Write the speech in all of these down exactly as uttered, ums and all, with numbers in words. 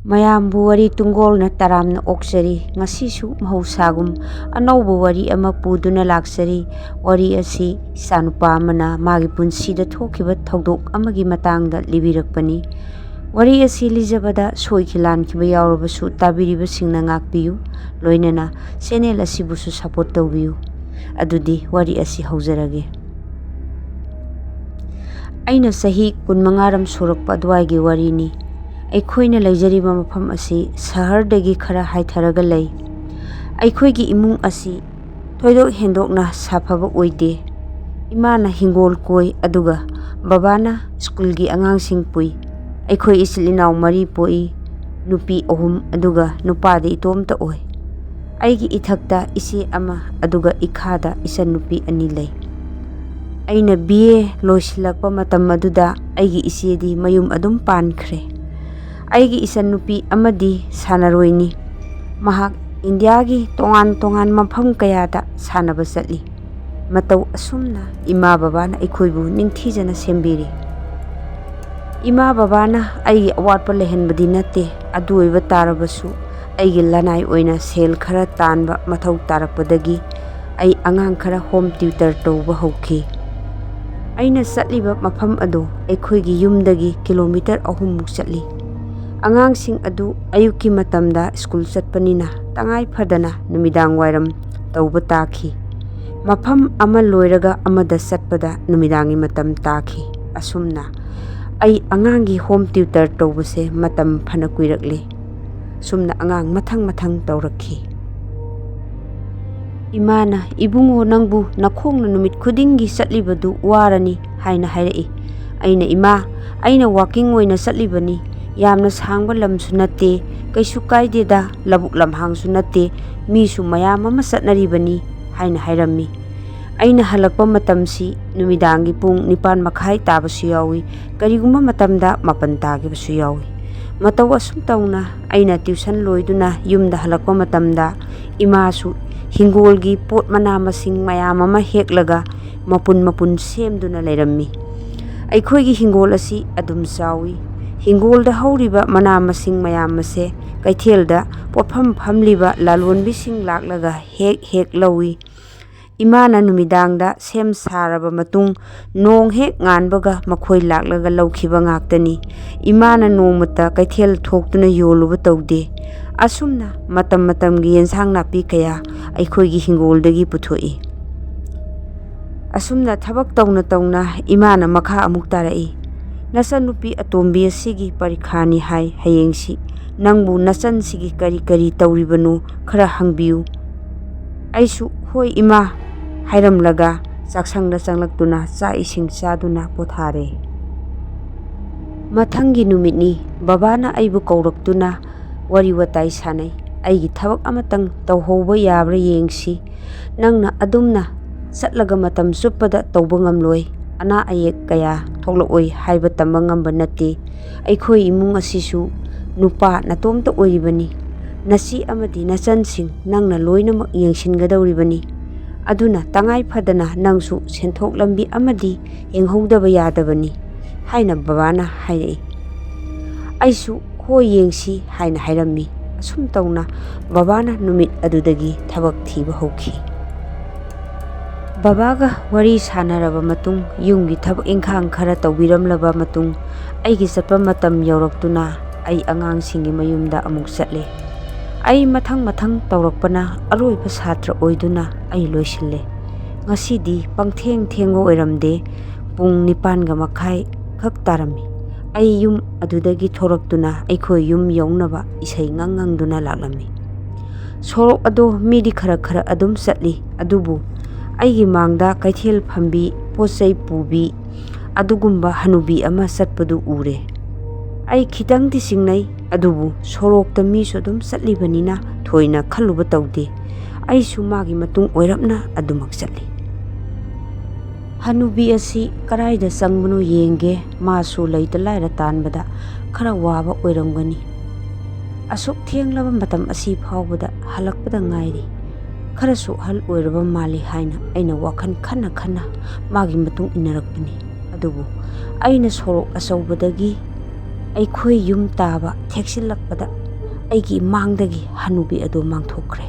ꯃꯌꯥꯝꯕꯨ ꯋꯥꯔꯤ ꯇꯨꯡꯒꯣꯜꯅ ꯇꯔꯥꯝꯅ ꯑꯣꯛꯆꯔꯤ꯫ ꯉꯁꯤꯁꯨ ꯃꯍꯧꯁꯥꯒꯨꯝ ꯑꯅꯧꯕ ꯋꯥꯔꯤ ꯑꯃ ꯄꯨꯗꯨꯅ ꯂꯥꯛꯆꯔꯤ꯫ ꯋꯥꯔꯤ ꯑꯁꯤ ꯏꯆꯥꯅꯨꯄꯥ ꯑꯃꯅ ꯃꯥꯒꯤ ꯄꯨꯟꯁꯤꯗ ꯊꯣꯛꯈꯤꯕ ꯊꯧꯗꯣꯛ ꯑꯃꯒꯤ ꯃꯇꯥꯡꯗ ꯂꯤꯕꯤꯔꯛꯄꯅꯤ꯫ ꯋꯥꯔꯤ ꯑꯁꯤ ꯂꯤꯖꯕꯗ ꯁꯣꯏꯈꯤ ꯂꯥꯟꯈꯤꯕ ꯌꯥꯎꯔꯕꯁꯨ ꯇꯥꯕꯤꯔꯤꯕꯁꯤꯡꯅ ꯉꯥꯛꯄꯤꯌꯨ꯫ ꯂꯣꯏꯅꯅ ꯆꯦꯅꯦꯜ ꯑꯁꯤꯕꯨꯁꯨ ꯁꯄꯣꯔꯠ ꯇꯧꯕꯤꯌꯨ꯫ ꯑꯗꯨꯗꯤ ꯋꯥꯔꯤ ꯑꯁꯤ ꯍꯧꯖꯔꯒꯦ꯫ ꯑꯩꯅ ꯆꯍꯤ ꯀꯨꯟꯃꯉꯥꯔꯣꯝ ꯁꯨꯔꯛꯄ ꯑꯗꯨꯋꯥꯏꯒꯤ ꯋꯥꯔꯤꯅꯤ꯫ ꯑꯩꯈꯣꯏꯅ ꯂꯩꯖꯔꯤꯕ ꯃꯐꯝ ꯑꯁꯤ ꯁꯍꯔꯗꯒꯤ ꯈꯔ ꯍꯥꯏꯊꯔꯒ ꯂꯩ꯫ ꯑꯩꯈꯣꯏꯒꯤ ꯏꯃꯨꯡ ꯑꯁꯤ ꯊꯣꯏꯗꯣꯛ ꯍꯦꯟꯗꯣꯛꯅ ꯁꯥꯐꯕ ꯑꯣꯏꯗꯦ꯫ ꯏꯃꯥꯅ ꯍꯤꯡꯒꯣꯜ ꯀꯣꯏ, ꯑꯗꯨꯒ ꯕꯕꯥꯅ ꯁ꯭ꯀꯨꯜꯒꯤ ꯑꯉꯥꯡꯁꯤꯡ ꯄꯨꯏ꯫ ꯑꯩꯈꯣꯏ ꯏꯆꯤꯜ ꯏꯅꯥꯎ ꯃꯔꯤ ꯄꯣꯛꯏ, ꯅꯨꯄꯤ ꯑꯍꯨꯝ, ꯑꯗꯨꯒ ꯅꯨꯄꯥꯗꯤ ꯏꯇꯣꯝꯇ ꯑꯣꯏ꯫ ꯑꯩꯒꯤ ꯏꯊꯛꯇ ꯏꯆꯦ ꯑꯃ, ꯑꯗꯨꯒ ꯏꯈꯥꯗ ꯏꯆꯟꯅꯨꯄꯤ ꯑꯅꯤ ꯂꯩ꯫ ꯑꯩꯅ ꯕꯤ ꯑꯦ ꯂꯣꯏꯁꯤꯜꯂꯛꯄ ꯃꯇꯝ ꯑꯗꯨꯗ ꯑꯩꯒꯤ ꯏꯆꯦꯗꯤ ꯃꯌꯨꯝ ꯑꯗꯨꯝ ꯄꯥꯟꯈ꯭ꯔꯦ꯫ ꯑꯩꯒꯤ ꯏꯆꯟꯅꯨꯄꯤ ꯑꯃꯗꯤ ꯁꯥꯟꯅꯔꯣꯏꯅꯤ꯫ ꯃꯍꯥꯛ ꯏꯟꯗꯤꯌꯥꯒꯤ ꯇꯣꯉꯥꯟ ꯇꯣꯉꯥꯟ ꯃꯐꯝ ꯀꯌꯥꯗ ꯁꯥꯟꯅꯕ ꯆꯠꯂꯤ꯫ ꯃꯇꯧ ꯑꯁꯨꯝꯅ ꯏꯃꯥ ꯕꯕꯥꯅ ꯑꯩꯈꯣꯏꯕꯨ ꯅꯤꯡꯊꯤꯖꯅ ꯁꯦꯝꯕꯤꯔꯤ꯫ ꯏꯃꯥ ꯕꯕꯥꯅ ꯑꯩꯒꯤ ꯑꯋꯥꯠꯄ ꯂꯩꯍꯟꯕꯗꯤ ꯅꯠꯇꯦ, ꯑꯗꯨ ꯑꯣꯏꯕ ꯇꯥꯔꯕꯁꯨ ꯑꯩꯒꯤ ꯂꯅꯥꯏ ꯑꯣꯏꯅ ꯁꯦꯜ ꯈꯔ ꯇꯥꯟꯕ ꯃꯊꯧ ꯇꯥꯔꯛꯄꯗꯒꯤ ꯑꯩ ꯑꯉꯥꯡ ꯈꯔ ꯍꯣꯝ ꯇ꯭ꯌꯨꯇꯔ ꯇꯧꯕ ꯍꯧꯈꯤ꯫ ꯑꯩꯅ ꯆꯠꯂꯤꯕ ꯃꯐꯝ ꯑꯗꯨ ꯑꯩꯈꯣꯏꯒꯤ ꯌꯨꯝꯗꯒꯤ ꯀꯤꯂꯣꯃꯤꯇꯔ ꯑꯍꯨꯝꯃꯨꯛ ꯆꯠꯂꯤ꯫ ꯑꯉꯥꯡꯁꯤꯡ ꯑꯗꯨ ꯑꯌꯨꯛꯀꯤ ꯃꯇꯝꯗ ꯁ꯭ꯀꯨꯜ ꯆꯠꯄꯅꯤꯅ ꯇꯉꯥꯏ ꯐꯗꯅ ꯅꯨꯃꯤꯗꯥꯡ ꯋꯥꯏꯔꯝ ꯇꯧꯕ ꯇꯥꯈꯤ꯫ ꯃꯐꯝ ꯑꯃ ꯂꯣꯏꯔꯒ ꯑꯃꯗ ꯆꯠꯄꯗ ꯅꯨꯃꯤꯗꯥꯡꯒꯤ ꯃꯇꯝ ꯇꯥꯈꯤ꯫ ꯑꯁꯨꯝꯅ ꯑꯩ ꯑꯉꯥꯡꯒꯤ ꯍꯣꯝ ꯇ꯭ꯌꯨꯇꯔ ꯇꯧꯕꯁꯦ ꯃꯇꯝ ꯐꯅ ꯀꯨꯏꯔꯛꯂꯦ꯫ ꯁꯨꯝꯅ ꯑꯉꯥꯡ ꯃꯊꯪ ꯃꯊꯪ ꯇꯧꯔꯛꯈꯤ꯫ ꯏꯃꯥꯅ, "ꯏꯕꯨꯡꯉꯣ, ꯅꯪꯕꯨ ꯅꯈꯣꯡꯅ ꯅꯨꯃꯤꯠ ꯈꯨꯗꯤꯡꯒꯤ ꯆꯠꯂꯤꯕꯗꯨ ꯋꯥꯔꯅꯤ" ꯍꯥꯏꯅ ꯍꯥꯏꯔꯛꯏ꯫ ꯑꯩꯅ, "ꯏꯃꯥ, ꯑꯩꯅ ꯋꯥꯀꯤꯡ ꯑꯣꯏꯅ ꯆꯠꯂꯤꯕꯅꯤ꯫ ꯌꯥꯝꯅ ꯁꯥꯡꯕ ꯂꯝꯁꯨ ꯅꯠꯇꯦ, ꯀꯩꯁꯨ ꯀꯥꯏꯗꯦꯗ, ꯂꯧꯕꯨꯛ ꯂꯝꯍꯥꯡꯁꯨ ꯅꯠꯇꯦ, ꯃꯤꯁꯨ ꯃꯌꯥꯝ ꯑꯃ ꯆꯠꯅꯔꯤꯕꯅꯤ" ꯍꯥꯏꯅ ꯍꯥꯏꯔꯝꯃꯤ꯫ ꯑꯩꯅ ꯍꯜꯂꯛꯄ ꯃꯇꯝꯁꯤ ꯅꯨꯃꯤꯗꯥꯡꯒꯤ ꯄꯨꯡ ꯅꯤꯄꯥꯟ ꯃꯈꯥꯏ ꯇꯥꯕꯁꯨ ꯌꯥꯎꯏ, ꯀꯔꯤꯒꯨꯝꯕ ꯃꯇꯝꯗ ꯃꯥꯄꯟ ꯇꯥꯈꯤꯕꯁꯨ ꯌꯥꯎꯏ꯫ ꯃꯇꯧ ꯑꯁꯨꯝ ꯇꯧꯅ ꯑꯩꯅ ꯇ꯭ꯌꯨꯁꯟ ꯂꯣꯏꯗꯨꯅ ꯌꯨꯝꯗ ꯍꯜꯂꯛꯄ ꯃꯇꯝꯗ ꯏꯃꯥꯁꯨ ꯍꯤꯡꯒꯣꯜꯒꯤ ꯄꯣꯠ ꯃꯅꯥ ꯃꯁꯤꯡ ꯃꯌꯥꯝ ꯑꯃ ꯍꯦꯛꯂꯒ ꯃꯄꯨꯟ ꯃꯄꯨꯟ ꯁꯦꯝꯗꯨꯅ ꯂꯩꯔꯝꯃꯤ꯫ ꯑꯩꯈꯣꯏꯒꯤ ꯍꯤꯡꯒꯣꯜ ꯑꯁꯤ ꯑꯗꯨꯝ ꯆꯥꯎꯏ꯫ ꯍꯤꯡꯒꯣꯜꯗ ꯍꯧꯔꯤꯕ ꯃꯅꯥ ꯃꯁꯤꯡ ꯃꯌꯥꯝ ꯑꯁꯦ ꯀꯩꯊꯦꯜꯗ ꯄꯣꯠꯐꯝ ꯐꯝꯂꯤꯕ ꯂꯂꯣꯟꯕꯤꯁꯤꯡ ꯂꯥꯛꯂꯒ ꯍꯦꯛ ꯍꯦꯛ ꯂꯧꯏ꯫ ꯏꯃꯥꯅ ꯅꯨꯃꯤꯗꯥꯡꯗ ꯁꯦꯝ ꯁꯥꯔꯕ ꯃꯇꯨꯡ, ꯅꯣꯡ ꯍꯦꯛ ꯉꯥꯟꯕꯒ ꯃꯈꯣꯏ ꯂꯥꯛꯂꯒ ꯂꯧꯈꯤꯕ ꯉꯥꯛꯇꯅꯤ꯫ ꯏꯃꯥꯅ ꯅꯣꯡꯃꯇ ꯀꯩꯊꯦꯜ ꯊꯣꯛꯇꯨꯅ ꯌꯣꯜꯂꯨꯕ ꯇꯧꯗꯦ꯫ ꯑꯁꯨꯝꯅ ꯃꯇꯝ ꯃꯇꯝꯒꯤ ꯌꯦꯟꯁꯥꯡ ꯅꯥꯄꯤ ꯀꯌꯥ ꯑꯩꯈꯣꯏꯒꯤ ꯍꯤꯡꯒꯣꯜꯗꯒꯤ ꯄꯨꯊꯣꯛꯏ꯫ ꯑꯁꯨꯝꯅ ꯊꯕꯛ ꯇꯧꯅ ꯇꯧꯅ ꯏꯃꯥꯅ ꯃꯈꯥ ꯑꯃꯨꯛ ꯇꯥꯔꯛꯏ, "ꯅꯆꯟꯅꯨꯄꯤ ꯑꯇꯣꯝꯕꯤ ꯑꯁꯤꯒꯤ ꯄꯔꯤꯈꯥꯅꯤ ꯍꯥꯏ ꯍꯌꯦꯡꯁꯤ꯫ ꯅꯪꯕꯨ ꯅꯆꯟꯁꯤꯒꯤ ꯀꯔꯤ ꯀꯔꯤ ꯇꯧꯔꯤꯕꯅꯣ ꯈꯔ ꯍꯪꯕꯤꯌꯨ꯫" ꯑꯩꯁꯨ "ꯍꯣꯏ ꯏꯃꯥ" ꯍꯥꯏꯔꯝꯂꯒ ꯆꯥꯛꯁꯪꯗ ꯆꯪꯂꯛꯇꯨꯅ ꯆꯥꯛ ꯏꯁꯤꯡ ꯆꯥꯗꯨꯅ ꯄꯣꯊꯥꯔꯦ꯫ ꯃꯊꯪꯒꯤ ꯅꯨꯃꯤꯠꯅꯤ, ꯕꯕꯥꯅ ꯑꯩꯕꯨ ꯀꯧꯔꯛꯇꯨꯅ ꯋꯥꯔꯤ ꯋꯥꯇꯥꯏ ꯁꯥꯟꯅꯩ꯫ "ꯑꯩꯒꯤ ꯊꯕꯛ ꯑꯃꯇꯪ ꯇꯧꯍꯧꯕ ꯌꯥꯕ꯭ꯔꯥ ꯌꯦꯡꯁꯤ꯫ ꯅꯪꯅ ꯑꯗꯨꯝꯅ ꯆꯠꯂꯒ ꯃꯇꯝ ꯆꯨꯞꯄꯗ ꯇꯧꯕ ꯉꯝꯂꯣꯏ꯫ ꯑꯅꯥ ꯑꯌꯦꯛ ꯀꯌꯥ ꯊꯣꯛꯂꯛꯑꯣꯏ ꯍꯥꯏꯕ ꯇꯝꯕ ꯉꯝꯕ ꯅꯠꯇꯦ꯫ ꯑꯩꯈꯣꯏ ꯏꯃꯨꯡ ꯑꯁꯤꯁꯨ ꯅꯨꯄꯥ ꯅꯇꯣꯝꯇ ꯑꯣꯏꯔꯤꯕꯅꯤ꯫ ꯅꯆꯦ ꯑꯃꯗꯤ ꯅꯆꯟꯁꯤꯡ ꯅꯪꯅ ꯂꯣꯏꯅꯃꯛ ꯌꯦꯡꯁꯤꯟꯒꯗꯧꯔꯤꯕꯅꯤ꯫ ꯑꯗꯨꯅ ꯇꯉꯥꯏ ꯐꯗꯅ ꯅꯪꯁꯨ ꯁꯦꯟꯊꯣꯛ ꯂꯝꯕꯤ ꯑꯃꯗꯤ ꯌꯦꯡꯍꯧꯗꯕ ꯌꯥꯗꯕꯅꯤ" ꯍꯥꯏꯅ ꯕꯕꯥꯅ ꯍꯥꯏꯔꯛꯏ꯫ ꯑꯩꯁꯨ "ꯍꯣꯏ, ꯌꯦꯡꯁꯤ" ꯍꯥꯏꯅ ꯍꯥꯏꯔꯝꯃꯤ꯫ ꯑꯁꯨꯝ ꯇꯧꯅ ꯕꯕꯥꯅ ꯅꯨꯃꯤꯠ ꯑꯗꯨꯗꯒꯤ ꯊꯕꯛ ꯊꯤꯕ ꯍꯧꯈꯤ꯫ ꯕꯕꯥꯒ ꯋꯥꯔꯤ ꯁꯥꯟꯅꯔꯕ ꯃꯇꯨꯡ, ꯌꯨꯝꯒꯤ ꯊꯕꯛ ꯏꯪꯈꯥꯡ ꯈꯔ ꯇꯧꯕꯤꯔꯝꯂꯕ ꯃꯇꯨꯡ, ꯑꯩꯒꯤ ꯆꯠꯄ ꯃꯇꯝ ꯌꯧꯔꯛꯇꯨꯅ ꯑꯩ ꯑꯉꯥꯡꯁꯤꯡꯒꯤ ꯃꯌꯨꯝꯗ ꯑꯃꯨꯛ ꯆꯠꯂꯦ꯫ ꯑꯩ ꯃꯊꯪ ꯃꯊꯪ ꯇꯧꯔꯛꯄꯅ ꯑꯔꯣꯏꯕ ꯁꯥꯇ꯭ꯔ ꯑꯣꯏꯗꯨꯅ ꯑꯩ ꯂꯣꯏꯁꯤꯜꯂꯦ꯫ ꯉꯁꯤꯗꯤ ꯄꯪꯊꯦꯡ ꯊꯦꯡꯕ ꯑꯣꯏꯔꯝꯗꯦ, ꯄꯨꯡ ꯅꯤꯄꯥꯟꯒ ꯃꯈꯥꯏ ꯈꯛ ꯇꯥꯔꯝꯃꯤ꯫ ꯑꯩ ꯌꯨꯝ ꯑꯗꯨꯗꯒꯤ ꯊꯣꯔꯛꯇꯨꯅ ꯑꯩꯈꯣꯏ ꯌꯨꯝ ꯌꯧꯅꯕ ꯏꯁꯩ ꯉꯪ ꯉꯪꯗꯨꯅ ꯂꯥꯛꯂꯝꯃꯤ꯫ ꯁꯣꯔꯣꯛ ꯑꯗꯣ ꯃꯤꯗꯤ ꯈꯔ ꯈꯔ ꯑꯗꯨꯝ ꯆꯠꯂꯤ, ꯑꯗꯨꯕꯨ ꯑꯩꯒꯤ ꯃꯥꯡꯗ ꯀꯩꯊꯦꯜ ꯐꯝꯕꯤ, ꯄꯣꯠ ꯆꯩ ꯄꯨꯕꯤ ꯑꯗꯨꯒꯨꯝꯕ ꯍꯅꯨꯕꯤ ꯑꯃ ꯆꯠꯄꯗꯨ ꯎꯔꯦ꯫ ꯑꯩ ꯈꯤꯇꯪꯗꯤ ꯆꯤꯡꯅꯩ, ꯑꯗꯨꯕꯨ ꯁꯣꯔꯣꯛꯇ ꯃꯤꯁꯨ ꯑꯗꯨꯝ ꯆꯠꯂꯤꯕꯅꯤꯅ ꯊꯣꯏꯅ ꯈꯜꯂꯨꯕ ꯇꯧꯗꯦ꯫ ꯑꯩꯁꯨ ꯃꯥꯒꯤ ꯃꯇꯨꯡ ꯑꯣꯏꯔꯞꯅ ꯑꯗꯨꯃꯛ ꯆꯠꯂꯤ꯫ ꯍꯅꯨꯕꯤ ꯑꯁꯤ ꯀꯔꯥꯏꯗ ꯆꯪꯕꯅꯣ ꯌꯦꯡꯒꯦ, ꯃꯥꯁꯨ ꯂꯩꯇ ꯂꯥꯏꯔ ꯇꯥꯟꯕꯗ ꯈꯔ ꯋꯥꯕ ꯑꯣꯏꯔꯝꯒꯅꯤ꯫ ꯑꯁꯨꯛ ꯊꯦꯡꯂꯕ ꯃꯇꯝ ꯑꯁꯤ ꯐꯥꯎꯕꯗ ꯍꯜꯂꯛꯄꯗ ꯉꯥꯏꯔꯤ꯫ ꯈꯔꯁꯨ ꯑꯍꯜ ꯑꯣꯏꯔꯕ ꯃꯥꯜꯂꯤ ꯍꯥꯏꯅ ꯑꯩꯅ ꯋꯥꯈꯜ ꯈꯟꯅ ꯈꯟꯅ ꯃꯥꯒꯤ ꯃꯇꯨꯡ ꯏꯟꯅꯔꯛꯄꯅꯤ꯫ ꯑꯗꯨꯕꯨ ꯑꯩꯅ ꯁꯣꯔꯣꯛ ꯑꯆꯧꯕꯗꯒꯤ ꯑꯩꯈꯣꯏ ꯌꯨꯝ ꯇꯥꯕ ꯊꯦꯛꯆꯤꯜꯂꯛꯄꯗ ꯑꯩꯒꯤ ꯃꯥꯡꯗꯒꯤ ꯍꯅꯨꯕꯤ ꯑꯗꯨ ꯃꯥꯡꯊꯣꯛꯈ꯭ꯔꯦ꯫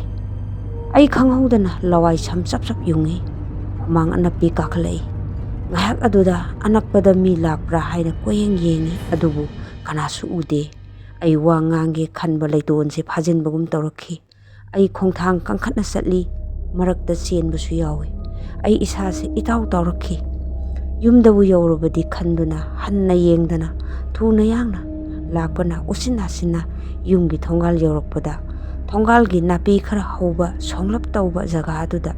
ꯑꯩ ꯈꯪꯍꯧꯗꯅ ꯂꯋꯥꯏ ꯁꯝ ꯆꯞ ꯆꯞ ꯌꯨꯡꯉꯤ꯫ ꯍꯨꯃꯥꯡ ꯑꯅꯞꯄꯤ ꯀꯥꯈꯠꯂꯛꯏ꯫ ꯉꯥꯏꯍꯥꯛ ꯑꯗꯨꯗ ꯑꯅꯛꯄꯗ ꯃꯤ ꯂꯥꯛꯄ꯭ꯔꯥ ꯍꯥꯏꯅ ꯀꯣꯏꯌꯦꯡ ꯌꯦꯡꯉꯤ, ꯑꯗꯨꯕꯨ ꯀꯅꯥꯁꯨ ꯎꯗꯦ꯫ ꯑꯩ ꯋꯥ ꯉꯥꯡꯒꯦ ꯈꯟꯕ ꯂꯩꯇꯣꯟꯁꯦ ꯐꯥꯖꯤꯟꯕꯒꯨꯝ ꯇꯧꯔꯛꯈꯤ꯫ ꯑꯩ ꯈꯣꯡꯊꯥꯡ ꯀꯟꯈꯠꯅ ꯆꯠꯂꯤ, ꯃꯔꯛꯇ ꯆꯦꯟꯕꯁꯨ ꯌꯥꯎꯏ꯫ ꯑꯩ ꯏꯁꯥꯁꯦ ꯏꯇꯥꯎ ꯇꯥꯎꯔꯛꯈꯤ꯫ ꯌꯨꯝꯗꯕꯨ ꯌꯧꯔꯕꯗꯤ ꯈꯟꯗꯨꯅ ꯍꯟꯅ ꯌꯦꯡꯗꯅ ꯊꯨꯅ ꯌꯥꯡꯅ ꯂꯥꯛꯄꯅ ꯎꯆꯤꯟ ꯅꯥꯆꯤꯟꯅ ꯌꯨꯝꯒꯤ ꯊꯣꯡꯒꯥꯜ ꯌꯧꯔꯛꯄꯗ, ꯊꯣꯡꯒꯥꯜꯒꯤ ꯅꯥꯄꯤ ꯈꯔ ꯍꯧꯕ ꯁꯣꯡꯂꯞ ꯇꯧꯕ ꯖꯒꯥ ꯑꯗꯨꯗ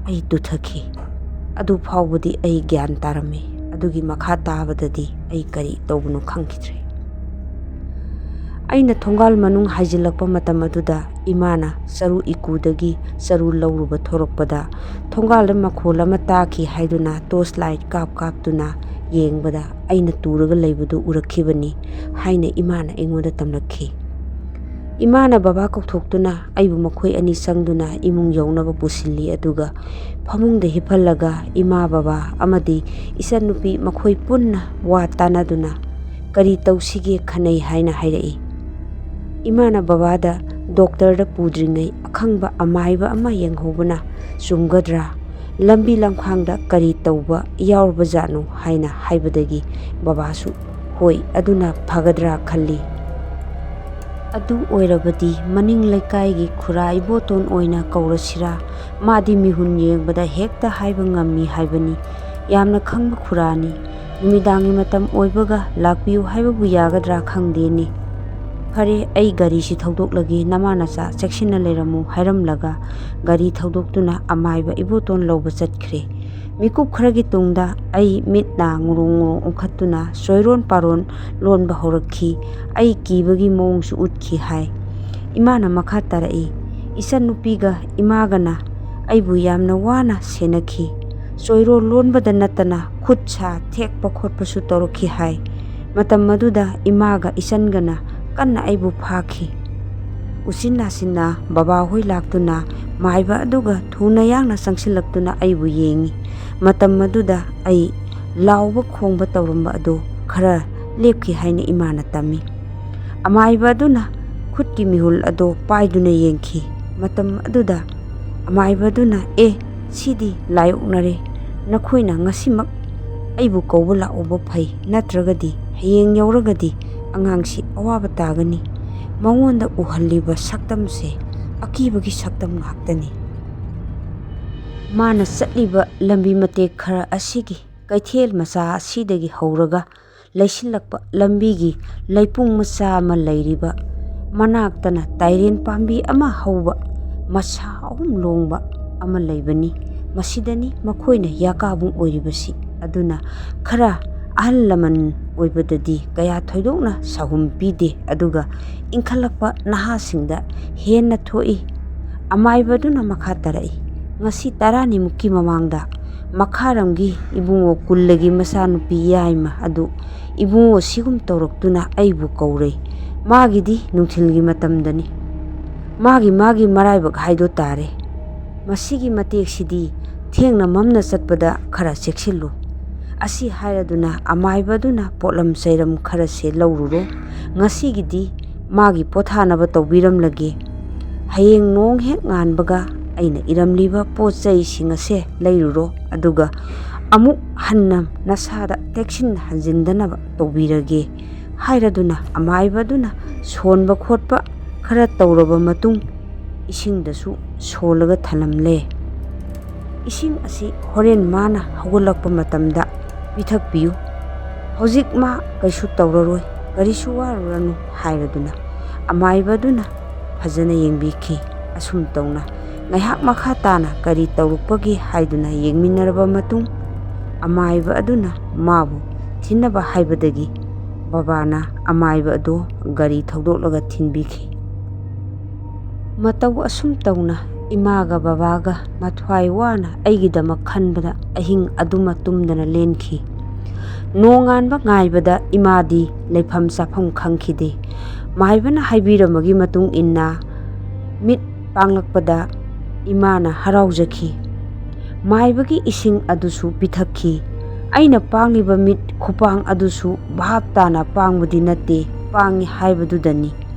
ꯑꯩ ꯇꯨꯊꯈꯤ꯫ ꯑꯗꯨ ꯐꯥꯎꯕꯗꯤ ꯑꯩ ꯒ꯭ꯌꯥꯟ ꯇꯥꯔꯝꯃꯤ꯫ ꯑꯗꯨꯒꯤ ꯃꯈꯥ ꯇꯥꯕꯗꯗꯤ ꯑꯩ ꯀꯔꯤ ꯇꯧꯕꯅꯣ ꯈꯪꯈꯤꯗ꯭ꯔꯦ꯫ ꯑꯩꯅ ꯊꯣꯡꯒꯥꯜ ꯃꯅꯨꯡ ꯍꯥꯏꯖꯤꯜꯂꯛꯄ ꯃꯇꯝ ꯑꯗꯨꯗ ꯏꯃꯥꯅ ꯆꯔꯨ ꯏꯀꯨꯗꯒꯤ ꯆꯔꯨ ꯂꯧꯔꯨꯕ ꯊꯣꯔꯛꯄꯗ, ꯊꯣꯡꯒꯥꯜꯗ ꯃꯈꯣꯜ ꯑꯃ ꯇꯥꯈꯤ ꯍꯥꯏꯗꯨꯅ ꯇꯣꯔꯆ ꯂꯥꯏꯠ ꯀꯥꯞ ꯀꯥꯞꯇꯨꯅ ꯌꯦꯡꯕꯗ ꯑꯩꯅ ꯇꯨꯔꯒ ꯂꯩꯕꯗꯨ ꯎꯔꯛꯈꯤꯕꯅꯤ ꯍꯥꯏꯅ ꯏꯃꯥꯅ ꯑꯩꯉꯣꯟꯗ ꯇꯝꯂꯛꯈꯤ꯫ ꯏꯃꯥꯅ ꯕꯕꯥ ꯀꯧꯊꯣꯛꯇꯨꯅ ꯑꯩꯕꯨ ꯃꯈꯣꯏ ꯑꯅꯤ ꯆꯪꯗꯨꯅ ꯏꯃꯨꯡ ꯌꯧꯅꯕ ꯄꯨꯁꯤꯜꯂꯤ, ꯑꯗꯨꯒ ꯐꯃꯨꯡꯗ ꯍꯤꯞꯍꯜꯂꯒ ꯏꯃꯥ, ꯕꯕꯥ ꯑꯃꯗꯤ ꯏꯆꯟꯅꯨꯄꯤ ꯃꯈꯣꯏ ꯄꯨꯟꯅ ꯋꯥ ꯇꯥꯟꯅꯗꯨꯅ ꯀꯔꯤ ꯇꯧꯁꯤꯒꯦ ꯈꯟꯅꯩ ꯍꯥꯏꯅ ꯍꯥꯏꯔꯛꯏ꯫ ꯏꯃꯥꯅ ꯕꯕꯥꯗ ꯗꯣꯛꯇꯔꯗ ꯄꯨꯗ꯭ꯔꯤꯉꯩ ꯑꯈꯪꯕ ꯑꯃꯥꯏꯕ ꯑꯃ ꯌꯦꯡꯍꯧꯕꯅ ꯆꯨꯝꯒꯗ꯭ꯔꯥ, ꯂꯝꯕꯤ ꯂꯝꯈꯥꯡꯗ ꯀꯔꯤ ꯇꯧꯕ ꯌꯥꯎꯔꯕꯖꯥꯠꯅꯣ ꯍꯥꯏꯅ ꯍꯥꯏꯕꯗꯒꯤ ꯕꯕꯥꯁꯨ, "ꯍꯣꯏ, ꯑꯗꯨꯅ ꯐꯒꯗ꯭ꯔꯥ ꯈꯜꯂꯤ꯫ ꯑꯗꯨ ꯑꯣꯏꯔꯕꯗꯤ ꯃꯅꯤꯡ ꯂꯩꯀꯥꯏꯒꯤ ꯈꯨꯔꯥ ꯏꯕꯣꯇꯣꯟ ꯑꯣꯏꯅ ꯀꯧꯔꯁꯤꯔꯥ? ꯃꯥꯗꯤ ꯃꯤꯍꯨꯟ ꯌꯦꯡꯕꯗ ꯍꯦꯛꯇ ꯍꯥꯏꯕ ꯉꯝꯃꯤ ꯍꯥꯏꯕꯅꯤ꯫ ꯌꯥꯝꯅ ꯈꯪꯕ ꯈꯨꯔꯥꯅꯤ꯫ ꯅꯨꯃꯤꯗꯥꯡꯒꯤ ꯃꯇꯝ ꯑꯣꯏꯕꯒ ꯂꯥꯛꯄꯤꯌꯨ ꯍꯥꯏꯕꯕꯨ ꯌꯥꯒꯗ꯭ꯔꯥ ꯈꯪꯗꯦꯅꯦ꯫ ꯐꯔꯦ, ꯑꯩ ꯒꯥꯔꯤꯁꯤ ꯊꯧꯗꯣꯛꯂꯒꯦ, ꯅꯃꯥ ꯅꯆꯥ ꯆꯦꯛꯁꯤꯟꯅ ꯂꯩꯔꯝꯃꯨ" ꯍꯥꯏꯔꯝꯂꯒ ꯒꯥꯔꯤ ꯊꯧꯗꯣꯛꯇꯨꯅ ꯑꯃꯥꯏꯕ ꯏꯕꯣꯇꯣꯟ ꯂꯧꯕ ꯆꯠꯈ꯭ꯔꯦ꯫ ꯃꯤꯀꯨꯞ ꯈꯔꯒꯤ ꯇꯨꯡꯗ ꯑꯩ ꯃꯤꯠ ꯅꯥ ꯉꯨꯔꯣꯡ ꯉꯨꯔꯣꯡ ꯎꯪꯈꯠꯇꯨꯅ ꯆꯣꯏꯔꯣꯟ ꯄꯥꯔꯣꯟ ꯂꯣꯟꯕ ꯍꯧꯔꯛꯈꯤ꯫ ꯑꯩ ꯀꯤꯕꯒꯤ ꯃꯑꯣꯡꯁꯨ ꯎꯠꯈꯤ ꯍꯥꯏ꯫ ꯏꯃꯥꯅ ꯃꯈꯥ ꯇꯥꯔꯛꯏ, "ꯏꯆꯟꯅꯨꯄꯤꯒ ꯏꯃꯥꯒꯅ ꯑꯩꯕꯨ ꯌꯥꯝꯅ ꯋꯥꯅ ꯁꯦꯟꯅꯈꯤ꯫ ꯆꯣꯏꯔꯣꯟ ꯂꯣꯟꯕꯗ ꯅꯠꯇꯅ ꯈꯨꯠ ꯁꯥ ꯊꯦꯛꯄ ꯈꯣꯠꯄꯁꯨ ꯇꯧꯔꯛꯈꯤ" ꯍꯥꯏ꯫ ꯃꯇꯝ ꯑꯗꯨꯗ ꯏꯃꯥꯒ ꯏꯆꯟꯒꯅ ꯀꯟꯅ ꯑꯩꯕꯨ ꯐꯥꯈꯤ꯫ ꯎꯆꯤꯟ ꯅꯥꯆꯤꯟꯅ ꯕꯕꯥꯍꯣꯏ ꯂꯥꯛꯇꯨꯅ ꯃꯥꯏꯕ ꯑꯗꯨꯒ ꯊꯨꯅ ꯌꯥꯡꯅ ꯆꯪꯁꯤꯜꯂꯛꯇꯨꯅ ꯑꯩꯕꯨ ꯌꯦꯡꯉꯤ꯫ ꯃꯇꯝ ꯑꯗꯨꯗ ꯑꯩ ꯂꯥꯎꯕ ꯈꯣꯡꯕ ꯇꯧꯔꯝꯕ ꯑꯗꯨ ꯈꯔ ꯂꯦꯞꯈꯤ ꯍꯥꯏꯅ ꯏꯃꯥꯅ ꯇꯝꯃꯤ꯫ ꯑꯃꯥꯏꯕ ꯑꯗꯨꯅ ꯈꯨꯠꯀꯤ ꯃꯤꯍꯨꯜ ꯑꯗꯣ ꯄꯥꯏꯗꯨꯅ ꯌꯦꯡꯈꯤ꯫ ꯃꯇꯝ ꯑꯗꯨꯗ ꯑꯃꯥꯏꯕ ꯑꯗꯨꯅ, "ꯑꯦ, ꯁꯤꯗꯤ ꯂꯥꯏ ꯑꯣꯛꯅꯔꯦ꯫ ꯅꯈꯣꯏꯅ ꯉꯁꯤꯃꯛ ꯑꯩꯕꯨ ꯀꯧꯕ ꯂꯥꯛꯎꯕ ꯐꯩ, ꯅꯠꯇ꯭ꯔꯒꯗꯤ ꯍꯌꯦꯡ ꯌꯧꯔꯒꯗꯤ ꯑꯉꯥꯡꯁꯤ ꯑꯋꯥꯕ ꯇꯥꯒꯅꯤ꯫ ꯃꯉꯣꯟꯗ ꯎꯍꯜꯂꯤꯕ ꯁꯛꯇꯝꯁꯦ ꯑꯀꯤꯕꯒꯤ ꯁꯛꯇꯝ ꯉꯥꯛꯇꯅꯤ"꯫ ꯃꯥꯅ ꯆꯠꯂꯤꯕ ꯂꯝꯕꯤ ꯃꯇꯦꯛ ꯈꯔ ꯑꯁꯤꯒꯤ ꯀꯩꯊꯦꯜ ꯃꯆꯥ ꯑꯁꯤꯗꯒꯤ ꯍꯧꯔꯒ ꯂꯩꯁꯤꯜꯂꯛꯄ ꯂꯝꯕꯤꯒꯤ ꯂꯩꯄꯨꯡ ꯃꯆꯥ ꯑꯃ ꯂꯩꯔꯤꯕ ꯃꯅꯥꯛꯇꯅ ꯇꯥꯏꯔꯦꯟ ꯄꯥꯝꯕꯤ ꯑꯃ ꯍꯧꯕ ꯃꯁꯥ ꯑꯍꯨꯝ ꯂꯣꯡꯕ ꯑꯃ ꯂꯩꯕꯅꯤ꯫ ꯃꯁꯤꯗꯅꯤ ꯃꯈꯣꯏꯅ ꯌꯥꯀꯥꯕꯨꯡ ꯑꯣꯏꯔꯤꯕꯁꯤ꯫ ꯑꯗꯨꯅ ꯈꯔ ꯑꯍꯜ ꯂꯃꯟ ꯑꯣꯏꯕꯗꯗꯤ ꯀꯌꯥ ꯊꯣꯏꯗꯣꯛꯅ ꯁꯥꯍꯨꯝ ꯄꯤꯗꯦ, ꯑꯗꯨꯒ ꯏꯟꯈꯠꯂꯛꯄ ꯅꯍꯥꯁꯤꯡꯗ ꯍꯦꯟꯅ ꯊꯣꯛꯏ꯫ ꯑꯃꯥꯏꯕꯗꯨꯅ ꯃꯈꯥ ꯇꯥꯔꯛꯏ, "ꯉꯁꯤ ꯇꯔꯥꯅꯤꯃꯨꯛꯀꯤ ꯃꯃꯥꯡꯗ ꯃꯈꯥꯔꯝꯒꯤ ꯏꯕꯨꯡꯉꯣ ꯀꯨꯜꯂꯒꯤ ꯃꯆꯥꯅꯨꯄꯤ ꯌꯥꯏꯃ ꯑꯗꯨ ꯏꯕꯨꯡꯉꯣ ꯁꯤꯒꯨꯝ ꯇꯧꯔꯛꯇꯨꯅ ꯑꯩꯕꯨ ꯀꯧꯔꯦ꯫ ꯃꯥꯒꯤꯗꯤ ꯅꯨꯡꯊꯤꯜꯒꯤ ꯃꯇꯝꯗꯅꯤ꯫ ꯃꯥꯒꯤ, ꯃꯥꯒꯤ ꯃꯔꯥꯏꯕꯛ ꯍꯥꯏꯗꯣ ꯇꯥꯔꯦ꯫ ꯃꯁꯤꯒꯤ ꯃꯇꯦꯛꯁꯤꯗꯤ ꯊꯦꯡꯅ ꯃꯝꯅ ꯆꯠꯄꯗ ꯈꯔ ꯆꯦꯛꯁꯤꯜꯂꯨ"꯫ ꯑꯁꯤ ꯍꯥꯏꯔꯗꯨꯅ ꯑꯃꯥꯏꯕꯗꯨꯅ ꯄꯣꯠꯂꯝ ꯆꯩꯔꯝ ꯈꯔꯁꯦ ꯂꯧꯔꯨꯔꯣ꯫ ꯉꯁꯤꯒꯤꯗꯤ ꯃꯥꯒꯤ ꯄꯣꯊꯥꯅꯕ ꯇꯧꯕꯤꯔꯝꯂꯒꯦ꯫ ꯍꯌꯦꯡ ꯅꯣꯡ ꯍꯦꯛ ꯉꯥꯟꯕꯒ ꯑꯩꯅ ꯏꯔꯝꯂꯤꯕ ꯄꯣꯠ ꯆꯩꯁꯤꯡ ꯑꯁꯦ ꯂꯩꯔꯨꯔꯣ, ꯑꯗꯨꯒ ꯑꯃꯨꯛ ꯍꯟꯅ ꯅꯁꯥꯗ ꯇꯦꯛꯁꯤꯟ ꯍꯟꯖꯤꯟꯗꯅꯕ ꯇꯧꯕꯤꯔꯒꯦ ꯍꯥꯏꯔꯗꯨꯅ ꯑꯃꯥꯏꯕ ꯑꯗꯨꯅ ꯁꯣꯟꯕ ꯈꯣꯠꯄ ꯈꯔ ꯇꯧꯔꯕ ꯃꯇꯨꯡ ꯏꯁꯤꯡꯗꯁꯨ ꯁꯣꯜꯂꯒ ꯊꯅꯝꯂꯦ꯫ "ꯏꯁꯤꯡ ꯑꯁꯤ ꯍꯣꯔꯦꯟ ꯃꯥꯅ ꯍꯧꯒꯠꯂꯛꯄ ꯃꯇꯝꯗ ꯄꯤꯊꯛꯄꯤꯌꯨ꯫ ꯍꯧꯖꯤꯛ ꯃꯥ ꯀꯩꯁꯨ ꯇꯧꯔꯔꯣꯏ, ꯀꯔꯤꯁꯨ ꯋꯥꯔꯨꯔꯅꯨ" ꯍꯥꯏꯔꯗꯨꯅ ꯑꯃꯥꯏꯕ ꯑꯗꯨꯅ ꯐꯖꯅ ꯌꯦꯡꯕꯤꯈꯤ꯫ ꯑꯁꯨꯝ ꯇꯧꯅ ꯉꯥꯏꯍꯥꯛ ꯃꯈꯥ ꯇꯥꯅ ꯀꯔꯤ ꯇꯧꯔꯛꯄꯒꯦ ꯍꯥꯏꯗꯨꯅ ꯌꯦꯡꯃꯤꯟꯅꯔꯕ ꯃꯇꯨꯡ, ꯑꯃꯥꯏꯕ ꯑꯗꯨꯅ ꯃꯥꯕꯨ ꯊꯤꯟꯅꯕ ꯍꯥꯏꯕꯗꯒꯤ ꯕꯕꯥꯅ ꯑꯃꯥꯏꯕ ꯑꯗꯨ ꯒꯥꯔꯤ ꯊꯧꯗꯣꯛꯂꯒ ꯊꯤꯟꯕꯤꯈꯤ꯫ ꯃꯇꯧ ꯑꯁꯨꯝ ꯇꯧꯅ ꯏꯃꯥꯒ ꯕꯕꯥꯒ ꯃꯊ꯭ꯋꯥꯏ ꯋꯥꯅ ꯑꯩꯒꯤꯗꯃꯛ ꯈꯟꯕꯗ ꯑꯍꯤꯡ ꯑꯗꯨꯃ ꯇꯨꯝꯗꯅ ꯂꯦꯟꯈꯤ꯫ ꯅꯣꯡꯉꯥꯟꯕ ꯉꯥꯏꯕꯗ ꯏꯃꯥꯗꯤ ꯂꯩꯐꯝ ꯆꯥꯐꯝ ꯈꯪꯈꯤꯗꯦ꯫ ꯃꯥꯏꯕꯅ ꯍꯥꯏꯕꯤꯔꯝꯕꯒꯤ ꯃꯇꯨꯡ ꯏꯟꯅ ꯃꯤꯠ ꯄꯥꯡꯂꯛꯄꯗ ꯏꯃꯥꯅ ꯍꯔꯥꯎꯖꯈꯤ꯫ ꯃꯥꯏꯕꯒꯤ ꯏꯁꯤꯡ ꯑꯗꯨꯁꯨ ꯄꯤꯊꯛꯈꯤ꯫ ꯑꯩꯅ ꯄꯥꯡꯂꯤꯕ ꯃꯤꯠ ꯈꯨꯄꯥꯡ ꯑꯗꯨꯁꯨ ꯚꯥꯞ ꯇꯥꯅ ꯄꯥꯡꯕꯗꯤ ꯅꯠꯇꯦ, ꯄꯥꯡꯉꯤ ꯍꯥꯏꯕꯗꯨꯗꯅꯤ꯫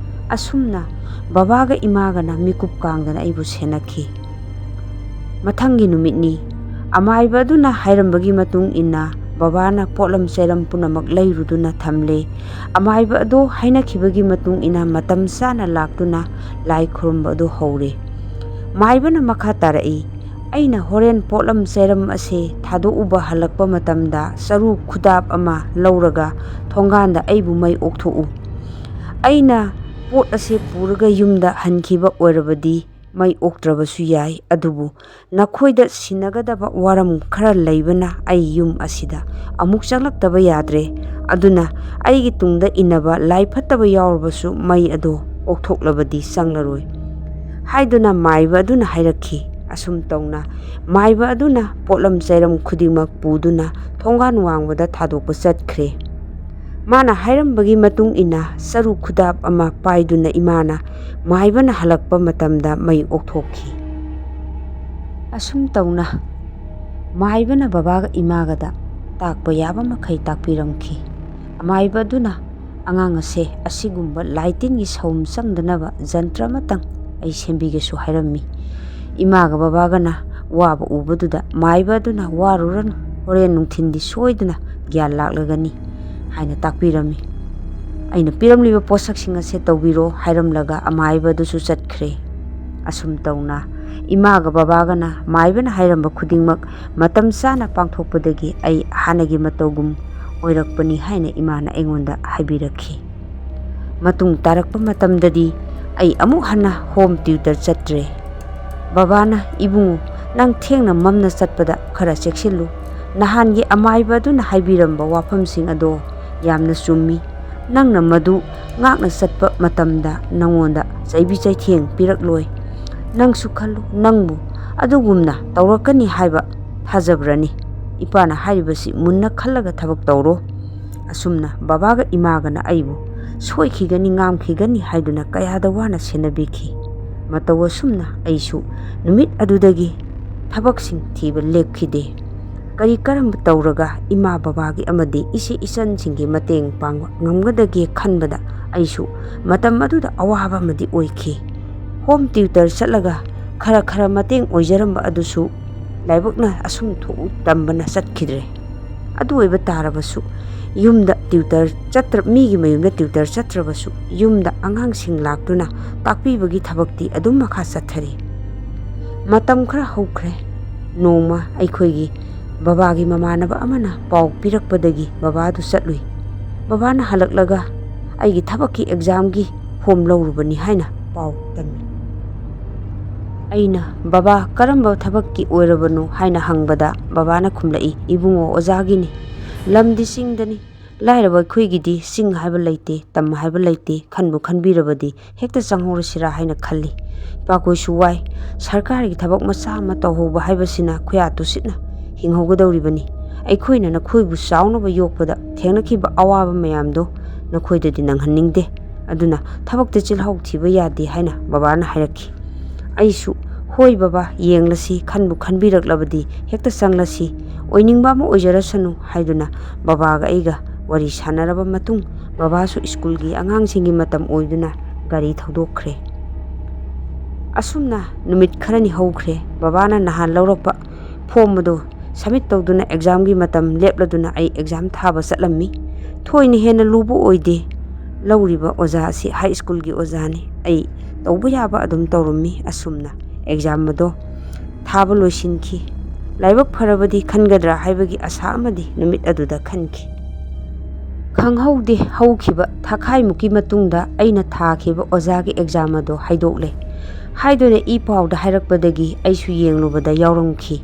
ꯑꯁꯨꯝꯅ ꯕꯕꯥꯒ ꯏꯃꯥꯒꯅ ꯃꯤꯀꯨꯞ ꯀꯥꯡꯗꯅ ꯑꯩꯕꯨ ꯁꯦꯟꯅꯈꯤ꯫ ꯃꯊꯪꯒꯤ ꯅꯨꯃꯤꯠꯅꯤ꯫ ꯑꯃꯥꯏꯕ ꯑꯗꯨꯅ ꯍꯥꯏꯔꯝꯕꯒꯤ ꯃꯇꯨꯡ ꯏꯟꯅ ꯕꯕꯥꯅ ꯄꯣꯠꯂꯝ ꯆꯩꯔꯝ ꯄꯨꯝꯅꯃꯛ ꯂꯩꯔꯨꯗꯨꯅ ꯊꯝꯂꯦ꯫ ꯑꯃꯥꯏꯕ ꯑꯗꯨ ꯍꯥꯏꯅꯈꯤꯕꯒꯤ ꯃꯇꯨꯡ ꯏꯟꯅ ꯃꯇꯝ ꯆꯥꯅ ꯂꯥꯛꯇꯨꯅ ꯂꯥꯏ ꯈꯨꯔꯨꯝꯕ ꯑꯗꯨ ꯍꯧꯔꯦ꯫ ꯃꯥꯏꯕꯅ ꯃꯈꯥ ꯇꯥꯔꯛꯏ, "ꯑꯩꯅ ꯍꯣꯔꯦꯟ ꯄꯣꯠꯂꯝ ꯆꯩꯔꯝ ꯑꯁꯦ ꯊꯥꯗꯣꯛꯎꯕ ꯍꯜꯂꯛꯄ ꯃꯇꯝꯗ ꯆꯔꯨ ꯈꯨꯗꯥꯞ ꯑꯃ ꯂꯧꯔꯒ ꯊꯣꯡꯒꯥꯟꯗ ꯑꯩꯕꯨ ꯃꯩ ꯑꯣꯛꯊꯣꯛꯎ꯫ ꯑꯩꯅ ꯄꯣꯠ ꯑꯁꯦ ꯄꯨꯔꯒ ꯌꯨꯝꯗ ꯍꯟꯈꯤꯕ ꯑꯣꯏꯔꯕꯗꯤ ꯃꯩ ꯑꯣꯛꯇ꯭ꯔꯕꯁꯨ ꯌꯥꯏ, ꯑꯗꯨꯕꯨ ꯅꯈꯣꯏꯗ ꯁꯤꯟꯅꯒꯗꯕ ꯋꯥꯔꯝ ꯈꯔ ꯂꯩꯕꯅ ꯑꯩ ꯌꯨꯝ ꯑꯁꯤꯗ ꯑꯃꯨꯛ ꯆꯪꯂꯛꯇꯕ ꯌꯥꯗ꯭ꯔꯦ꯫ ꯑꯗꯨꯅ ꯑꯩꯒꯤ ꯇꯨꯡꯗ ꯏꯟꯅꯕ ꯂꯥꯏ ꯐꯠꯇꯕ ꯌꯥꯎꯔꯕꯁꯨ ꯃꯩ ꯑꯗꯣ ꯑꯣꯛꯊꯣꯛꯂꯕꯗꯤ ꯆꯪꯂꯔꯣꯏ" ꯍꯥꯏꯗꯨꯅ ꯃꯥꯏꯕ ꯑꯗꯨꯅ ꯍꯥꯏꯔꯛꯈꯤ꯫ ꯑꯁꯨꯝ ꯇꯧꯅ ꯃꯥꯏꯕ ꯑꯗꯨꯅ ꯄꯣꯠꯂꯝ ꯆꯩꯔꯝ ꯈꯨꯗꯤꯡꯃꯛ ꯄꯨꯗꯨꯅ ꯊꯣꯡꯒꯥꯟ ꯋꯥꯡꯃꯗ ꯊꯥꯗꯣꯛꯄ ꯆꯠꯈ꯭ꯔꯦ꯫ ꯃꯥꯅ ꯍꯥꯏꯔꯝꯕꯒꯤ ꯃꯇꯨꯡ ꯏꯟꯅ ꯆꯔꯨ ꯈꯨꯗꯥꯞ ꯑꯃ ꯄꯥꯏꯗꯨꯅ ꯏꯃꯥꯅ ꯃꯥꯏꯕꯅ ꯍꯜꯂꯛꯄ ꯃꯇꯝꯗ ꯃꯩ ꯑꯣꯛꯊꯣꯛꯈꯤ꯫ ꯑꯁꯨꯝ ꯇꯧꯅ ꯃꯥꯏꯕꯅ ꯕꯕꯥꯒ ꯏꯃꯥꯒꯗ ꯇꯥꯛꯄ ꯌꯥꯕ ꯃꯈꯩ ꯇꯥꯛꯄꯤꯔꯝꯈꯤ꯫ ꯑꯃꯥꯏꯕ ꯑꯗꯨꯅ ꯑꯉꯥꯡ ꯑꯁꯦ ꯑꯁꯤꯒꯨꯝꯕ ꯂꯥꯏ ꯇꯤꯟꯒꯤ ꯁꯧꯝ ꯆꯪꯗꯅꯕ ꯖꯟꯇ꯭ꯔ ꯑꯃꯇꯪ ꯑꯩ ꯁꯦꯝꯕꯤꯒꯦꯁꯨ ꯍꯥꯏꯔꯝꯃꯤ꯫ ꯏꯃꯥꯒ ꯕꯕꯥꯒꯅ ꯋꯥꯕ ꯎꯕꯗꯨꯗ ꯃꯥꯏꯕ ꯑꯗꯨꯅ, "ꯋꯥꯔꯨꯔꯅꯨ, ꯍꯣꯔꯦꯟ ꯅꯨꯡꯊꯤꯟꯗꯤ ꯁꯣꯏꯗꯅ ꯒ꯭ꯌꯥꯟ ꯂꯥꯛꯂꯒꯅꯤ" ꯍꯥꯏꯅ ꯇꯥꯛꯄꯤꯔꯝꯃꯤ꯫ ꯑꯩꯅ ꯄꯤꯔꯝꯂꯤꯕ ꯄꯣꯠꯁꯛꯁꯤꯡ ꯑꯁꯦ ꯇꯧꯕꯤꯔꯣ ꯍꯥꯏꯔꯝꯂꯒ ꯑꯃꯥꯏꯕ ꯑꯗꯨꯁꯨ ꯆꯠꯈ꯭ꯔꯦ꯫ ꯑꯁꯨꯝ ꯇꯧꯅ ꯏꯃꯥꯒ ꯕꯕꯥꯒꯅ ꯃꯥꯏꯕꯅ ꯍꯥꯏꯔꯝꯕ ꯈꯨꯗꯤꯡꯃꯛ ꯃꯇꯝ ꯆꯥꯅ ꯄꯥꯡꯊꯣꯛꯄꯗꯒꯤ ꯑꯩ ꯍꯥꯟꯅꯒꯤ ꯃꯇꯧꯒꯨꯝ ꯑꯣꯏꯔꯛꯄꯅꯤ ꯍꯥꯏꯅ ꯏꯃꯥꯅ ꯑꯩꯉꯣꯟꯗ ꯍꯥꯏꯕꯤꯔꯛꯈꯤ꯫ ꯃꯇꯨꯡ ꯇꯥꯔꯛꯄ ꯃꯇꯝꯗꯗꯤ ꯑꯩ ꯑꯃꯨꯛ ꯍꯟꯅ ꯍꯣꯝ ꯇ꯭ꯌꯨꯇꯔ ꯆꯠꯇ꯭ꯔꯦ꯫ ꯕꯕꯥꯅ, "ꯏꯕꯨꯡꯉꯣ, ꯅꯪ ꯊꯦꯡꯅ ꯃꯝꯅ ꯆꯠꯄꯗ ꯈꯔ ꯆꯦꯛꯁꯤꯜꯂꯨ꯫ ꯅꯍꯥꯟꯒꯤ ꯑꯃꯥꯏꯕ ꯑꯗꯨꯅ ꯍꯥꯏꯕꯤꯔꯝꯕ ꯋꯥꯐꯝꯁꯤꯡ ꯑꯗꯣ ꯌꯥꯝꯅ ꯆꯨꯝꯃꯤ꯫ ꯅꯪꯅ ꯃꯗꯨ ꯉꯥꯛꯅ ꯆꯠꯄ ꯃꯇꯝꯗ ꯅꯪꯉꯣꯟꯗ ꯆꯩꯕꯤ ꯆꯩꯊꯦꯡ ꯄꯤꯔꯛꯂꯣꯏ꯫ ꯅꯪꯁꯨ ꯈꯜꯂꯨ, ꯅꯪꯕꯨ ꯑꯗꯨꯒꯨꯝꯅ ꯇꯧꯔꯛꯀꯅꯤ ꯍꯥꯏꯕ ꯊꯥꯖꯕ꯭ꯔꯅꯤ? ꯏꯄꯥꯅ ꯍꯥꯏꯔꯤꯕꯁꯤ ꯃꯨꯟꯅ ꯈꯜꯂꯒ ꯊꯕꯛ ꯇꯧꯔꯣ"꯫ ꯑꯁꯨꯝꯅ ꯕꯕꯥꯒ ꯏꯃꯥꯒꯅ ꯑꯩꯕꯨ ꯁꯣꯏꯈꯤꯒꯅꯤ, ꯉꯥꯝꯈꯤꯒꯅꯤ ꯍꯥꯏꯗꯨꯅ ꯀꯌꯥꯗ ꯋꯥꯅ ꯁꯦꯟꯅꯕꯤꯈꯤ꯫ ꯃꯇꯧ ꯑꯁꯨꯝꯅ ꯑꯩꯁꯨ ꯅꯨꯃꯤꯠ ꯑꯗꯨꯗꯒꯤ ꯊꯕꯛꯁꯤꯡ ꯊꯤꯕ ꯂꯦꯞꯈꯤꯗꯦ꯫ ꯀꯔꯤ ꯀꯔꯝꯕ ꯇꯧꯔꯒ ꯏꯃꯥ ꯕꯕꯥꯒꯤ ꯑꯃꯗꯤ ꯏꯆꯦ ꯏꯆꯟꯁꯤꯡꯒꯤ ꯃꯇꯦꯡ ꯄꯥꯡꯕ ꯉꯝꯒꯗꯒꯦ ꯈꯟꯕꯗ ꯑꯩꯁꯨ ꯃꯇꯝ ꯑꯗꯨꯗ ꯑꯋꯥꯕ ꯑꯃꯗꯤ ꯑꯣꯏꯈꯤ꯫ ꯍꯣꯝ ꯇ꯭ꯌꯨꯇꯔ ꯆꯠꯂꯒ ꯈꯔ ꯈꯔ ꯃꯇꯦꯡ ꯑꯣꯏꯖꯔꯝꯕ ꯑꯗꯨꯁꯨ ꯂꯥꯏꯕꯛꯅ ꯑꯁꯨꯝ ꯊꯣꯛꯎ ꯇꯝꯕꯅ ꯆꯠꯈꯤꯗ꯭ꯔꯦ꯫ ꯑꯗꯨ ꯑꯣꯏꯕ ꯇꯥꯔꯕꯁꯨ ꯌꯨꯝꯗ ꯇ꯭ꯌꯨꯇꯔ ꯆꯠꯇ꯭ꯔ-, ꯃꯤꯒꯤ ꯃꯌꯨꯝꯗ ꯇ꯭ꯌꯨꯇꯔ ꯆꯠꯇ꯭ꯔꯕꯁꯨ ꯌꯨꯝꯗ ꯑꯉꯥꯡꯁꯤꯡ ꯂꯥꯛꯇꯨꯅ ꯇꯥꯛꯄꯤꯕꯒꯤ ꯊꯕꯛꯇꯤ ꯑꯗꯨꯝ ꯃꯈꯥ ꯆꯠꯊꯔꯤ꯫ ꯃꯇꯝ ꯈꯔ ꯍꯧꯈ꯭ꯔꯦ꯫ ꯅꯣꯡꯃ ꯑꯩꯈꯣꯏꯒꯤ ꯕꯕꯥꯒꯤ ꯃꯃꯥꯟꯅꯕ ꯑꯃꯅ ꯄꯥꯎ ꯄꯤꯔꯛꯄꯗꯒꯤ ꯕꯕꯥꯗꯨ ꯆꯠꯂꯨꯏ꯫ ꯕꯕꯥꯅ ꯍꯜꯂꯛꯂꯒ ꯑꯩꯒꯤ ꯊꯕꯛꯀꯤ ꯑꯦꯛꯖꯥꯝꯒꯤ ꯐꯣꯝ ꯂꯧꯔꯨꯕꯅꯤ ꯍꯥꯏꯅ ꯄꯥꯎ ꯇꯝꯃꯤ꯫ ꯑꯩꯅ, "ꯕꯕꯥ, ꯀꯔꯝꯕ ꯊꯕꯛꯀꯤ ꯑꯣꯏꯔꯕꯅꯣ?" ꯍꯥꯏꯅ ꯍꯪꯕꯗ ꯕꯕꯥꯅ ꯈꯨꯝꯂꯛꯏ, "ꯏꯕꯨꯡꯉꯣ, ꯑꯣꯖꯥꯒꯤꯅꯤ꯫ ꯂꯝꯗꯤ ꯆꯤꯡꯗꯅꯤ꯫ ꯂꯥꯏꯔꯕ ꯑꯩꯈꯣꯏꯒꯤꯗꯤ ꯆꯤꯡ ꯍꯥꯏꯕ ꯂꯩꯇꯦ, ꯇꯝ ꯍꯥꯏꯕ ꯂꯩꯇꯦ, ꯈꯟꯕꯨ ꯈꯟꯕꯤꯔꯕꯗꯤ ꯍꯦꯛꯇ ꯆꯪꯍꯧꯔꯁꯤꯔꯥ ꯍꯥꯏꯅ ꯈꯜꯂꯤ꯫ ꯏꯄꯥꯈꯣꯏꯁꯨ ꯋꯥꯏ꯫ ꯁꯔꯀꯥꯔꯒꯤ ꯊꯕꯛ ꯃꯆꯥ ꯑꯃ ꯇꯧꯍꯧꯕ ꯍꯥꯏꯕꯁꯤꯅ ꯈꯨꯌꯥ ꯇꯨꯁꯤꯠꯅ ꯍꯤꯡꯍꯧꯒꯗꯧꯔꯤꯕꯅꯤ꯫ ꯑꯩꯈꯣꯏꯅ ꯅꯈꯣꯏꯕꯨ ꯆꯥꯎꯅꯕ ꯌꯣꯛꯄꯗ ꯊꯦꯡꯅꯈꯤꯕ ꯑꯋꯥꯕ ꯃꯌꯥꯝꯗꯣ ꯅꯈꯣꯏꯗꯗꯤ ꯅꯪꯍꯟꯅꯤꯡꯗꯦ꯫ ꯑꯗꯨꯅ ꯊꯕꯛꯇ ꯆꯤꯜꯍꯥꯎ ꯊꯤꯕ ꯌꯥꯗꯦ" ꯍꯥꯏꯅ ꯕꯕꯥꯅ ꯍꯥꯏꯔꯛꯈꯤ꯫ ꯑꯩꯁꯨ, "ꯍꯣꯏ ꯕꯕꯥ, ꯌꯦꯡꯂꯁꯤ, ꯈꯟꯕꯨ ꯈꯟꯕꯤꯔꯛꯂꯕꯗꯤ ꯍꯦꯛꯇ ꯆꯪꯂꯁꯤ, ꯑꯣꯏꯅꯤꯡꯕ ꯑꯃ ꯑꯣꯏꯖꯔꯁꯅꯨ" ꯍꯥꯏꯗꯨꯅ ꯕꯕꯥꯒ ꯑꯩꯒ ꯋꯥꯔꯤ ꯁꯥꯟꯅꯔꯕ ꯃꯇꯨꯡ ꯕꯕꯥꯁꯨ ꯁ꯭ꯀꯨꯜꯒꯤ ꯑꯉꯥꯡꯁꯤꯡꯒꯤ ꯃꯇꯝ ꯑꯣꯏꯗꯨꯅ ꯒꯥꯔꯤ ꯊꯧꯗꯣꯛꯈ꯭ꯔꯦ꯫ ꯑꯁꯨꯝꯅ ꯅꯨꯃꯤꯠ ꯈꯔꯅꯤ ꯍꯧꯈ꯭ꯔꯦ꯫ ꯕꯕꯥꯅ ꯅꯍꯥꯟ ꯂꯧꯔꯛꯄ ꯐꯣꯝ ꯑꯗꯨ ꯁꯕꯃꯤꯠ ꯇꯧꯗꯨꯅ ꯑꯦꯛꯖꯥꯝꯒꯤ ꯃꯇꯝ ꯂꯦꯞꯂꯗꯨꯅ ꯑꯩ ꯑꯦꯛꯖꯥꯝ ꯊꯥꯕ ꯆꯠꯂꯝꯃꯤ꯫ ꯊꯣꯏꯅ ꯍꯦꯟꯅ ꯂꯨꯕ ꯑꯣꯏꯗꯦ꯫ ꯂꯧꯔꯤꯕ ꯑꯣꯖꯥ ꯑꯁꯤ ꯍꯥꯏ ꯁ꯭ꯀꯨꯜꯒꯤ ꯑꯣꯖꯥꯅꯤ꯫ ꯑꯩ ꯇꯧꯕ ꯌꯥꯕ ꯑꯗꯨꯝ ꯇꯧꯔꯝꯃꯤ꯫ ꯑꯁꯨꯝꯅ ꯑꯦꯛꯖꯥꯝ ꯑꯗꯣ ꯊꯥꯕ ꯂꯣꯏꯁꯤꯟꯈꯤ꯫ ꯂꯥꯏꯕꯛ ꯐꯔꯕꯗꯤ ꯈꯟꯒꯗ꯭ꯔꯥ ꯍꯥꯏꯕꯒꯤ ꯑꯁꯥ ꯑꯃꯗꯤ ꯅꯨꯃꯤꯠ ꯑꯗꯨꯗ ꯈꯟꯈꯤ꯫ ꯈꯪꯍꯧꯗꯦ, ꯍꯧꯈꯤꯕ ꯊꯥꯈꯥꯏꯃꯨꯛꯀꯤ ꯃꯇꯨꯡꯗ ꯑꯩꯅ ꯊꯥꯈꯤꯕ ꯑꯣꯖꯥꯒꯤ ꯑꯦꯛꯖꯥꯝ ꯑꯗꯣ ꯍꯥꯏꯗꯣꯛꯂꯦ ꯍꯥꯏꯗꯨꯅ ꯏ ꯄꯥꯎꯗ ꯍꯥꯏꯔꯛꯄꯗꯒꯤ ꯑꯩꯁꯨ ꯌꯦꯡꯂꯨꯕꯗ ꯌꯥꯎꯔꯝꯈꯤ꯫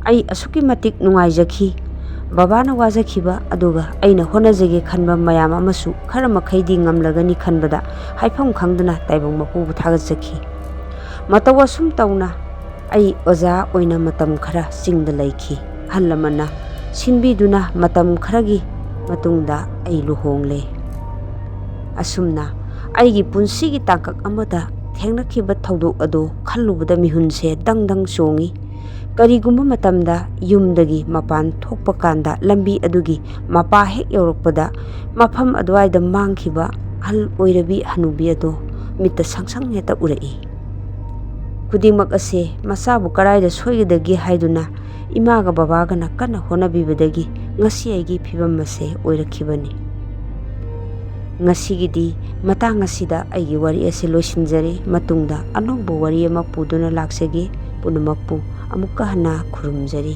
ꯑꯩ ꯑꯁꯨꯛꯀꯤ ꯃꯇꯤꯛ ꯅꯨꯡꯉꯥꯏꯖꯈꯤ꯫ ꯕꯕꯥꯅ ꯋꯥꯖꯈꯤꯕ ꯑꯗꯨꯒ ꯑꯩꯅ ꯍꯣꯠꯅꯖꯒꯦ ꯈꯟꯕ ꯃꯌꯥꯝ ꯑꯃꯁꯨ ꯈꯔ ꯃꯈꯩꯗꯤ ꯉꯝꯂꯒꯅꯤ ꯈꯟꯕꯗ ꯍꯥꯏꯐꯝ ꯈꯪꯗꯅ ꯇꯥꯏꯕꯪ ꯃꯄꯨꯕꯨ ꯊꯥꯒꯠꯆꯈꯤ꯫ ꯃꯇꯧ ꯑꯁꯨꯝ ꯇꯧꯅ ꯑꯩ ꯑꯣꯖꯥ ꯑꯣꯏꯅ ꯃꯇꯝ ꯈꯔ ꯆꯤꯡꯗ ꯂꯩꯈꯤ꯫ ꯑꯍꯜ ꯂꯃꯟꯅ ꯁꯤꯟꯕꯤꯗꯨꯅ ꯃꯇꯝ ꯈꯔꯒꯤ ꯃꯇꯨꯡꯗ ꯑꯩ ꯂꯨꯍꯣꯡꯂꯦ꯫ ꯑꯁꯨꯝꯅ ꯑꯩꯒꯤ ꯄꯨꯟꯁꯤꯒꯤ ꯇꯥꯡꯀꯛ ꯑꯃꯗ ꯊꯦꯡꯅꯈꯤꯕ ꯊꯧꯗꯣꯛ ꯑꯗꯨ ꯈꯜꯂꯨꯕꯗ ꯃꯤꯍꯨꯟꯁꯦ ꯗꯪ ꯗꯪ ꯆꯣꯡꯏ꯫ ꯀꯔꯤꯒꯨꯝꯕ ꯃꯇꯝꯗ ꯌꯨꯝꯗꯒꯤ ꯃꯄꯥꯟ ꯊꯣꯛꯄ ꯀꯥꯟꯗ ꯂꯝꯕꯤ ꯑꯗꯨꯒꯤ ꯃꯄꯥ ꯍꯦꯛ ꯌꯧꯔꯛꯄꯗ ꯃꯐꯝ ꯑꯗꯨꯋꯥꯏꯗ ꯃꯥꯡꯈꯤꯕ ꯑꯍꯜ ꯑꯣꯏꯔꯕꯤ ꯍꯅꯨꯕꯤ ꯑꯗꯨ ꯃꯤꯠꯇ ꯁꯪꯁꯪ ꯍꯦꯛꯇ ꯎꯔꯛꯏ꯫ ꯈꯨꯗꯤꯡꯃꯛ ꯑꯁꯦ ꯃꯆꯥꯕꯨ ꯀꯗꯥꯏꯗ ꯁꯣꯏꯒꯗꯒꯦ ꯍꯥꯏꯗꯨꯅ ꯏꯃꯥꯒ ꯕꯕꯥꯒꯅ ꯀꯟꯅ ꯍꯣꯠꯅꯕꯤꯕꯗꯒꯤ ꯉꯁꯤ ꯑꯩꯒꯤ ꯐꯤꯕꯝ ꯑꯁꯦ ꯑꯣꯏꯔꯛꯈꯤꯕꯅꯤ꯫ ꯉꯁꯤꯒꯤꯗꯤ ꯃꯇꯥꯡ ꯑꯁꯤꯗ ꯑꯩꯒꯤ ꯋꯥꯔꯤ ꯑꯁꯤ ꯂꯣꯏꯁꯤꯟꯖꯔꯦ꯫ ꯃꯇꯨꯡꯗ ꯑꯅꯧꯕ ꯋꯥꯔꯤ ꯑꯃ ꯄꯨꯗꯨꯅ ꯂꯥꯛꯆꯒꯦ꯫ ꯄꯨꯝꯅꯃꯛꯄꯨ ꯑꯃꯨꯛꯀ ꯍꯟꯅ ꯈꯨꯔꯨꯝꯖꯔꯤ꯫